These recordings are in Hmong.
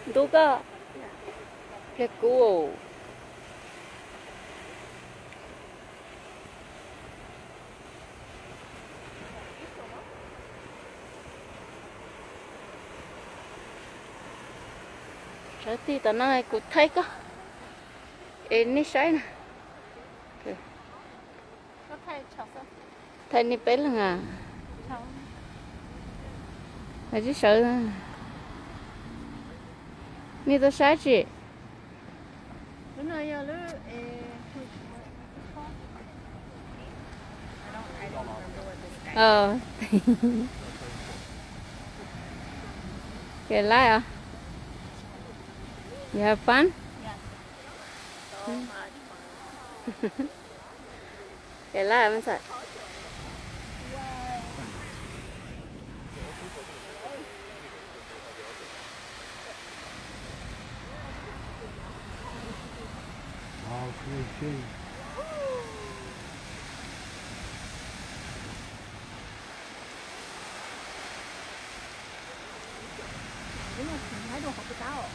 Ntub koj, pliag kub. Sawv tig tom no kuv thaij koj es nej saib na. Thaij nej peb leeg a. Tsis sawv, nej tuaj saib tsis? Ke lab os. You have fun? Ke lab os.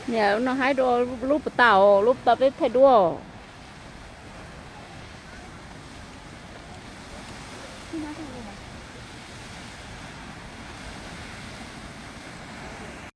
Niam, lub no haib dua lub puas tau, lub puas tau peb thaij duab.